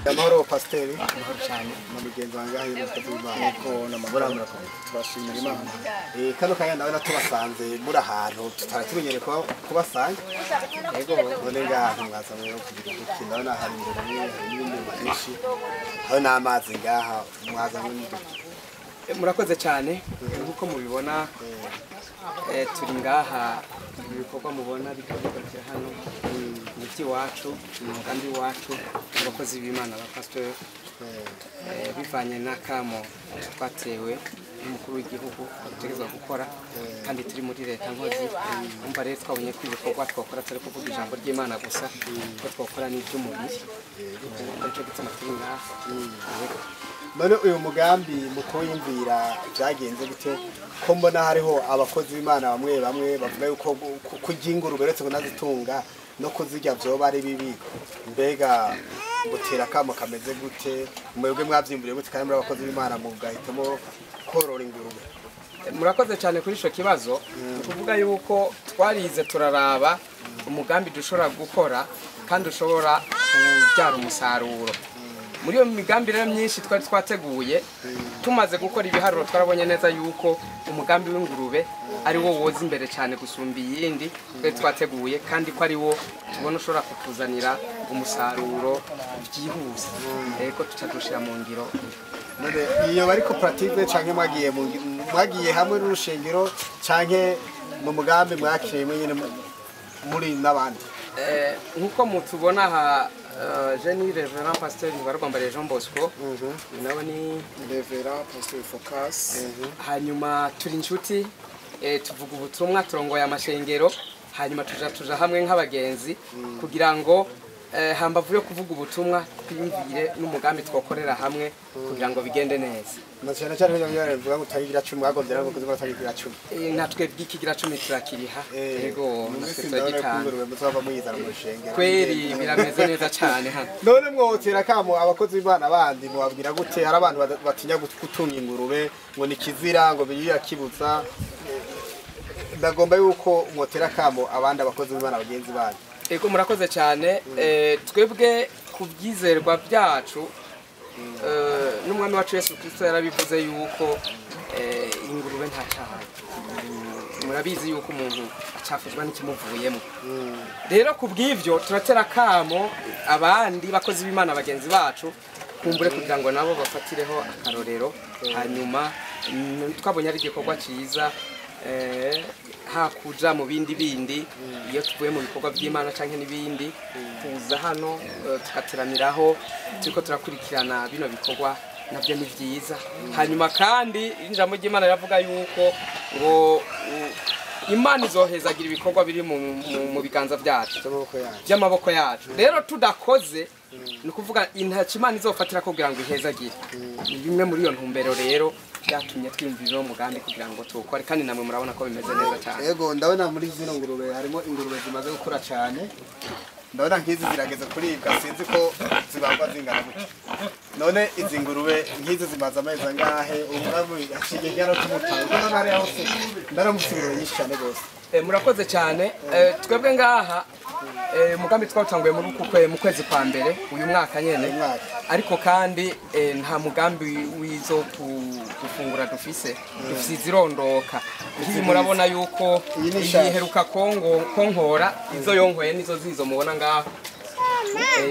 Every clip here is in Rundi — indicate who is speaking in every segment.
Speaker 1: Amahoro pasiteri, amahoro cyane na mugenzi wanjye aho y'umukozi w'Imana.
Speaker 2: Yego, n'amahoro, murakomeye.
Speaker 1: Turashimira Imana. Kano kanya ndabona tubasanze muri ahantu tutari tumenyereye kubasanga.
Speaker 2: Yego.
Speaker 1: None ngaha mwaza mwe kugira uduki, ndabona hari ingurube, hari n'ibindi byinshi, hari n'amazi ngaha, mwaza mwe n'uduki.
Speaker 2: Murakoze cyane. Nk'uko mubibona, turi ngaha, ibikorwa mubona bikagarukira hano ni iby'iwacu, ni umugambi wacu abakozi b'Imana ba pasteur, bivanye n'akamo twatewe n'umukuru w'igihugu dutegerezwa gukora, kandi turi muri leta nkozi. Umva rero twabonye ko ibikorwa twakora atari kuvuga ijambo ry'Imana gusa, ko twakora n'iby'umubiri, aricyo gituma turi ngaha.
Speaker 1: None uyu mugambi mu kuwiyumvira byagenze gute, ko mbona hariho abakozi b'Imana bamwe bamwe bavuga yuko kurya ingurube uretse kunazitunga no kuzirya vyoba ari bibi? Mbega mutera akamo kameze gute? Mwebwe mwavyimburiye gute kandi muri abakozi b'Imana mugahitamo korora ingurube?
Speaker 2: Murakoze cyane kuri ico kibazo. Tuvuga yuko twarize turaraba umugambi dushobora gukora kandi ushobora kubyara umusaruro. Muri iyo migambi rero myinshi twari twateguye, tumaze gukora ibiharuro twarabonye neza yuko umugambi w'ingurube ari wo woza imbere cyane gusumba iyindi twari twateguye, kandi ko ari wo tubona ushobora kutuzanira umusaruro byihuse. Ego, tuca dushira mu ngiro.
Speaker 1: None iyo bari koperative canke mwagiye hamwe n'urushengero canke mu mugambi mwakiriye nyene muri n'abandi?
Speaker 2: Nkuko mutubona aha, je ni Reverend Pasteur Ntibarwambariye Jean Bosco, nawe ni
Speaker 3: Reverend Pasteur Focus.
Speaker 2: Hanyuma turi inshuti, tuvuga ubutumwa, turongoye amashengero, hanyuma tuja hamwe nk'abagenzi kugira ngo hambavu yo kuvuga ubutumwa twiyumvire n'umugambi twakorera hamwe kugira ngo bigende neza.
Speaker 1: Na cyane cyane kugira ngo bivuga ngo utagira 10 mwagombye rero kuko batagira 10.
Speaker 2: Natwe bw'ikigira 10 turakiriha. Yego, natwe
Speaker 1: turagitanga. Ingurube muzava muyizana mu rushengero.
Speaker 2: Kweri birameze neza cyane hano.
Speaker 1: None mwotera kamo abakozi b'Imana bandi mubabwira gute? Hari abantu batinya gutunga ingurube ngo ni kizira, ngo biriya kibutsa. Ndagomba yuko mwotera kamo abandi abakozi b'Imana bagenzi banyu.
Speaker 2: Ego, murakoze cyane. Twebwe ku byizerwa byacu, n'umwami wacu Yesu Kristo yarabivuze yuko ingurube nta cyaha. Murabizi yuko umuntu acafuzwa n'ikimuvuyemo. Rero ku bw'ivyo turatera kamo abandi bakozi b'Imana bagenzi bacu kumbure kugira ngo nabo bafatireho akarorero. Hanyuma twabonye ari igikorwa cyiza, hakuja mu bindi bindi iyo tuvuye mu bikorwa by'Imana canke n'ibindi, kuza hano tugateramiraho turiko turakurikirana bino bikorwa nabyo ni byiza. Hanyuma kandi ijambo ry'Imana riravuga yuko ngo Imana izohezagira ibikorwa biri mu biganza byacu by'amaboko yacu. Rero tudakoze ni ukuvuga intaci Imana izofatira kugira ngo ihezagire. Ni bimwe muri iyo ntumbero rero byatumye twiyumvira uwo mugambi kugira ngo tuwukore, kandi namwe murabona ko bimeze neza cyane.
Speaker 1: Yego, ndabona muri zino ngurube harimo ingurube zimaze gukura cyane. Ndabona nk'izi zirageze kuribwa, sinzi ko zibangwa zingana gutya. None izi ngurube nk'izi zimaze amezi angahe? Umwami ashigiye cyane tumutanga. None hari aho se ndaramutse ingurube nyinshi cyane gose.
Speaker 2: Murakoze cyane. Twebwe ngaha umugambi twawutanguye muri uku mu kwezi kwa mbere uyu mwaka nyene, ariko kandi nta mugambi wizo gufungura dufise, dufise izirondoka. Ngiyi murabona yuko iheruka konkora, izo yonkoye nizo zizo mubona ngaho,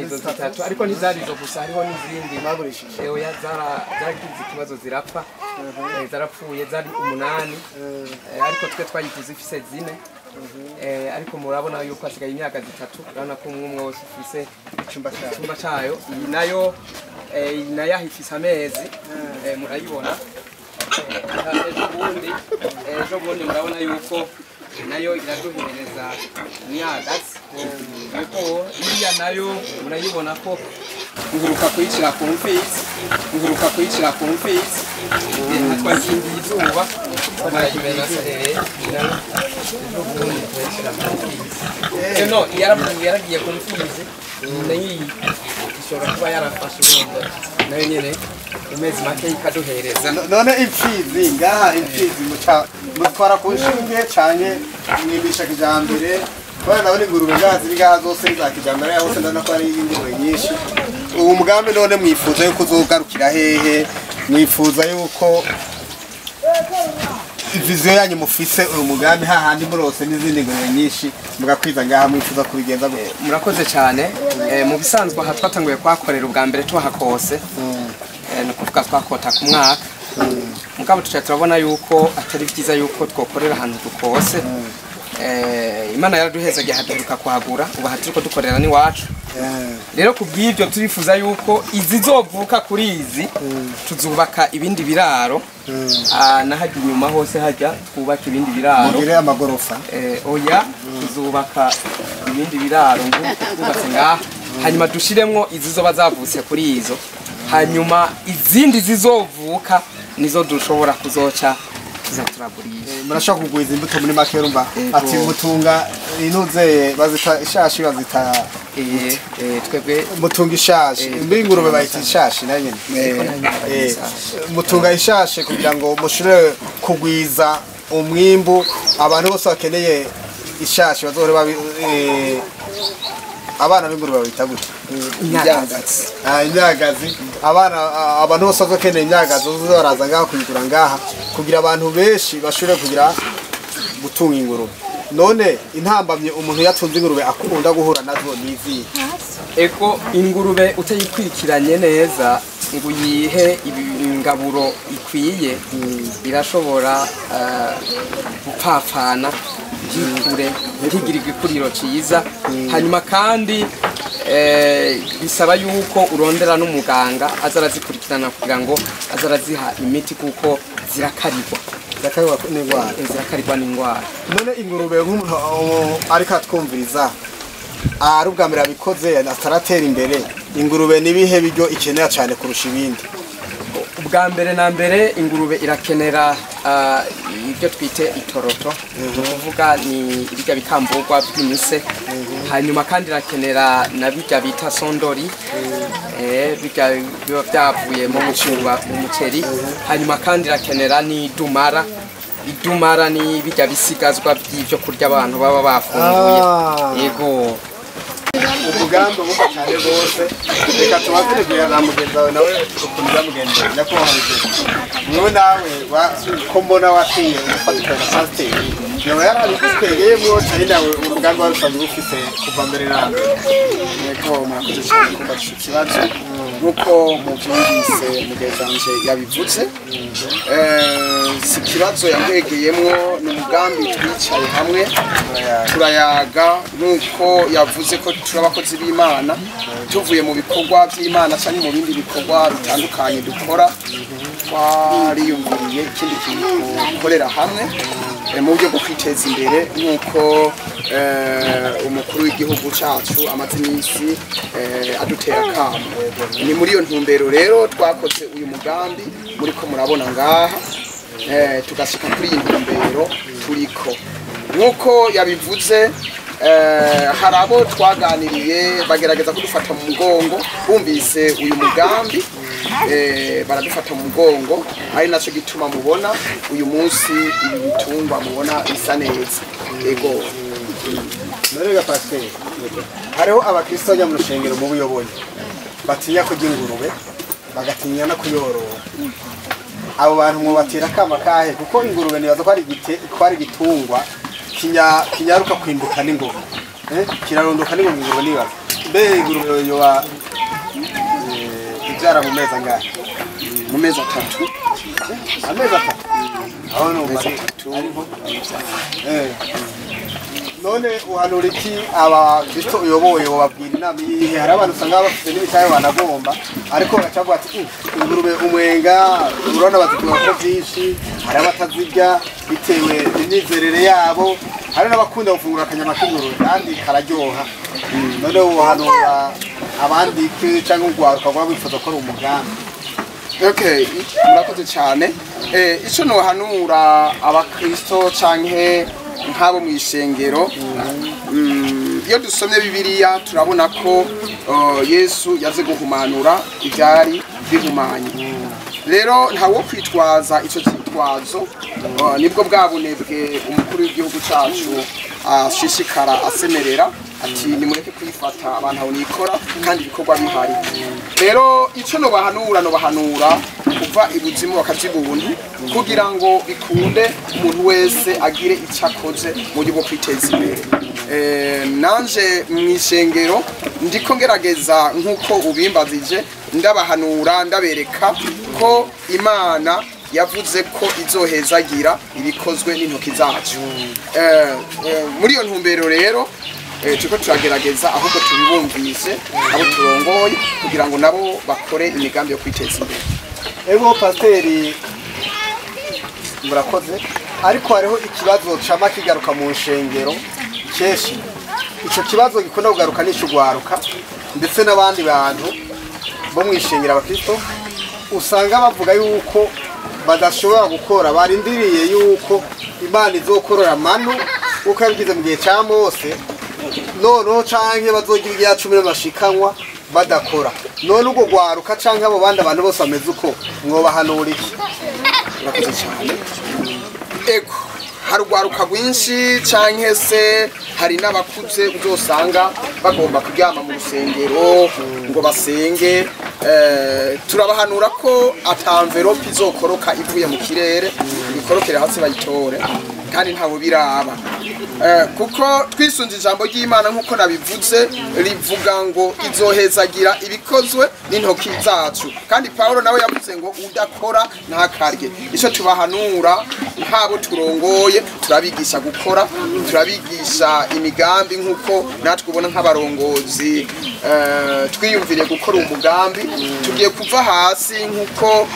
Speaker 2: izo zitatu, ariko ntizari izo gusa, hariho n'izindi
Speaker 1: mwagurishije.
Speaker 2: Oya, zaragize ikibazo zirapfa, zarapfuye, zari 8, ariko twe twayiguze ifise 4. Ariko murabona yuko hasigaye imyaka 3, urabona ko umwe wose ufise icyumba cyayo. Iyi nayo ifise amezi, murayibona. Ejo bundi murabona yuko nayo iraduhereza imyagazi. Ariko iriya nayo murayibona ko nguruka kuyicira ku mfizi, nguruka kuyicira ku mfizi, twakingiye izuba, murayibona. No, yaragiye ku mfizi, nayo ishobora kuba yarafashe urumva nayo nyene amezi make ikaduhereza.
Speaker 1: None imfizi ngaha, imfizi mutwara ku nshinge canke mwimisha kijambere? Kubera ndabona ingurube ngaha ziri ngaha zose ni za kijambere, hose ndabona ko ari ingurube nyinshi. Uwo mugambi none mwifuza yuko uzogarukira hehe? Mwifuza yuko vision yanyu mufise uyu mugambi hahandi murose n'izindi ngurube nyinshi mugakwiza ngaha, mwifuza kubigenza gute?
Speaker 2: Murakoze cyane. Mu bisanzwe aha twatanguye kuhakorera ubwa mbere tuhakose, ni ukuvuga twakota ku mwaka. Mugabo tuca turabona yuko atari byiza yuko twokorera ahantu dukose. Imana yaraduhezagiye haduheruka kuhagura, ubu aha turiko dukorera n'iwacu. Rero ku bw'ibyo turifuza yuko izizovuka kuri izi tuzubaka ibindi biraro, nahajya inyuma hose hajya twubaka ibindi biraro.
Speaker 1: Mugire amagorofa?
Speaker 2: Oya, tuzubaka ibindi biraro nk'uko twubatse ngaha, hanyuma dushiremwo izizoba zavutse kuri izo, hanyuma izindi zizovuka nizo dushobora kuzoca tuza turagurisha.
Speaker 1: Murashobora kugwiza imbuto muri make, urumva
Speaker 2: Ego.
Speaker 1: ati mutunga intuze bazita ishashi, bazita
Speaker 2: Twebwe
Speaker 1: mutunga ishashi, mbi ingurube bayita ishashi nayo nyene.
Speaker 2: Ego, nayo nyene bayita ishashi.
Speaker 1: Mutunga ishashi kugira ngo mushobore kugwiza umwimbu, abantu bose bakeneye ishashi bazohore babi abana b'ingurube babita gute?
Speaker 2: Imyagazi.
Speaker 1: Imyagazi. Abana abantu bose bazokeneye imyagazi bazoza baraza ngaha kuyigura ngaha, kugira abantu benshi bashobore kugira gutunga ingurube. None intambamye umuntu yatunze ingurube akunda guhura nazo ni izihe?
Speaker 2: Ego, ingurube utayikurikiranye neza ngo uyihe ingaburo ikwiye, irashobora gupfapfana, ntikure, ntigire igikuriro ciza. Hanyuma kandi bisaba yuko urondera n'umuganga aza arazikurikirana kugira ngo aze araziha imiti, kuko zirakarirwa.
Speaker 1: Zirakarirwa n'indwara.
Speaker 2: Zirakarirwa n'indwara.
Speaker 1: None ingurube nk'umuntu ariko atwumviriza ari ubwa mbere abikoze ataratera imbere, ingurube nibihe biryo ikenera cyane kurusha ibindi?
Speaker 2: Ubwa mbere na mbere ingurube irakenera ibyo twite itoroto, ni ukuvuga ni ibirya bikamburwa by'imise. Hanyuma kandi irakenera na birya bita sondori, birya biba byavuye mu muceri. Hanyuma kandi irakenera n'idumara. Idumara ni birya bisigazwa by'ibyo kurya abantu baba bafunguye. Yego.
Speaker 1: Umugambi ubuka cyane rwose, reka tubaze na mugenzi wawe nawe ukuntu byamugendeye. Nyakubahwa mwewe nawe ko mbona watinye gufatikanya na pasiteri, yoba yarabigukwegeyemwo cyane nawe umugambi wari usanzwe ufise kuva mbere na mbere?
Speaker 3: Yego, murakoze cyane kumbaza ico kibazo. Nk'uko muvyumvise mugenzi wanje yabivuze, si ikibazo yamwegeyemwo, ni umugambi twicaye hamwe turayaga. Nk'uko yavuze ko turi abakozi b'Imana, tuvuye mu bikorwa by'Imana cyangwa mu bindi bikorwa bitandukanye dukora, twariyumviriye ikindi kintu dukorera hamwe mu buryo bwo kwiteza imbere, nk'uko umukuru w'igihugu cyacu amaze iminsi adutera akamo. Ni muri iyo ntumbero rero twakoze uyu mugambi muriko murabona ngaha, tugashika kuri iyi ntumbero turiko. Nk'uko yabivuze, hari abo twaganiriye bagerageza kudufata mu mugongo, bumvise uyu mugambi baradufata mu mugongo, ari nacyo gituma mubona uyu munsi ibi bitungwa mubona bisa neza. Ego.
Speaker 1: None pasiteri, hariho abakristo bajya mu rushengero mu buyobozi batinya kurya ingurube, bagatinya no kuyorora. Abo bantu mubatera akama kahe? Kuko ingurube nibaza ko ari igitungwa kinyaruka kwimbuka n'ingoga, kirarondoka n'ingoga. Ingurube nibaza mbe ingurube yoba ibyara mu mezi angahe?
Speaker 3: Mu mezi 3.
Speaker 1: Amezi 3? Aho ni
Speaker 3: Amezi 3.
Speaker 1: None uhanura iki abakristo uyoboye, wababwira inama iyihe? Hari abantu usanga bafite n'ibitaye banagomba, ariko bagaca ati ingurube umwenga urabona bazitunga ko byinshi, hari abatazirya bitewe n'imyizerere yabo, hari n'abakunda gufungura akanyama k'ingurube kandi kararyoha. None uhanura abandi cyangwa urwaruka rwaba rwifuza ko ari umugambi?
Speaker 3: Okay, murakoze cyane. Ico nohanura abakristo canke nk'abo mu ishengero, iyo dusomye Bibiliya turabona ko Yesu yaze guhumanura ibyari bihumanye. Rero ntawo kwitwaza ico cyitwazo, nibwo bwabunebwe umukuru w'igihugu cacu Ashishikara asemerera ati nimureke kwifata abantu aho nikora kandi ibikorwa bihari. Rero ico nobahanura kuva ibuzimu bakajibuntu kugira ngo bikunde umuntu wese agire icyo akoze mu buryo bwo kwiteza imbere. Nanje mw'ishengero ndiko ngerageza nk'uko ubimbazije, ndabahanura ndabereka ko Imana yavuze ko izohezagira ibikozwe n'intoki zacu. Muri iyo ntumbero rero turiko turagerageza ahubwo tubibumvise abo turongoye kugira ngo nabo bakore imigambi yo kwiteza imbere.
Speaker 1: Ego pasiteri, murakoze, ariko hariho ikibazo cama kigaruka mu nshengero kenshi. Ico kibazo gikunda kugaruka n'icugwaruka ndetse n'abandi bantu bo mw'ishengero abakristo, usanga bavuga yuko badashobora gukora, barindiriye yuko Imana izokorora manu uko yabigize mu gihe ca Mose, noneho canke bazogira ibya cumi n'amashikanwa badakora. None ubwo gwaruka canke abo bandi abantu bose bameze uko mwobahanura iki?
Speaker 3: Murakoze cyane. Ego, hari urwaruka rwinshi canke se hari n'abakuze uzosanga bagomba kuryama mu rusengero ngo basenge. Turabahanura ko ata envelope izokoroka ivuye mu kirere ikorokere hasi bayitore, kandi ntawe biraba. Kuko twisunze ijambo ry'Imana nk'uko nabivuze, rivuga ngo izohezagira ibikozwe n'intoki zacu, kandi Paulo nawe yavuze ngo udakora ntakarye. Ico tubahanura nk'abo turongoye, turabigisha gukora, turabigisha imigambi nk'uko natwe ubona nk'abarongozi twiyumviriye gukora umugambi. Tugiye kuva hasi nk'uko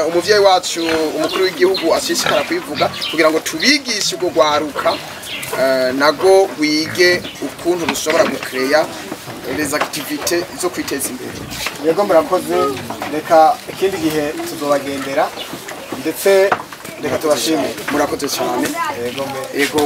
Speaker 3: umuvyeyi wacu umukuru w'igihugu ashishikara kwivuga, kugira ngo tubigishe urwo rwaruka nago wige ukuntu rushobora gucreya les activités zo kwiteza imbere.
Speaker 1: Yego, murakoze. Reka ikindi gihe tuzobagendera, ndetse reka tubashimire.
Speaker 3: Murakoze cyane.
Speaker 1: Yego mbe.
Speaker 3: Ego.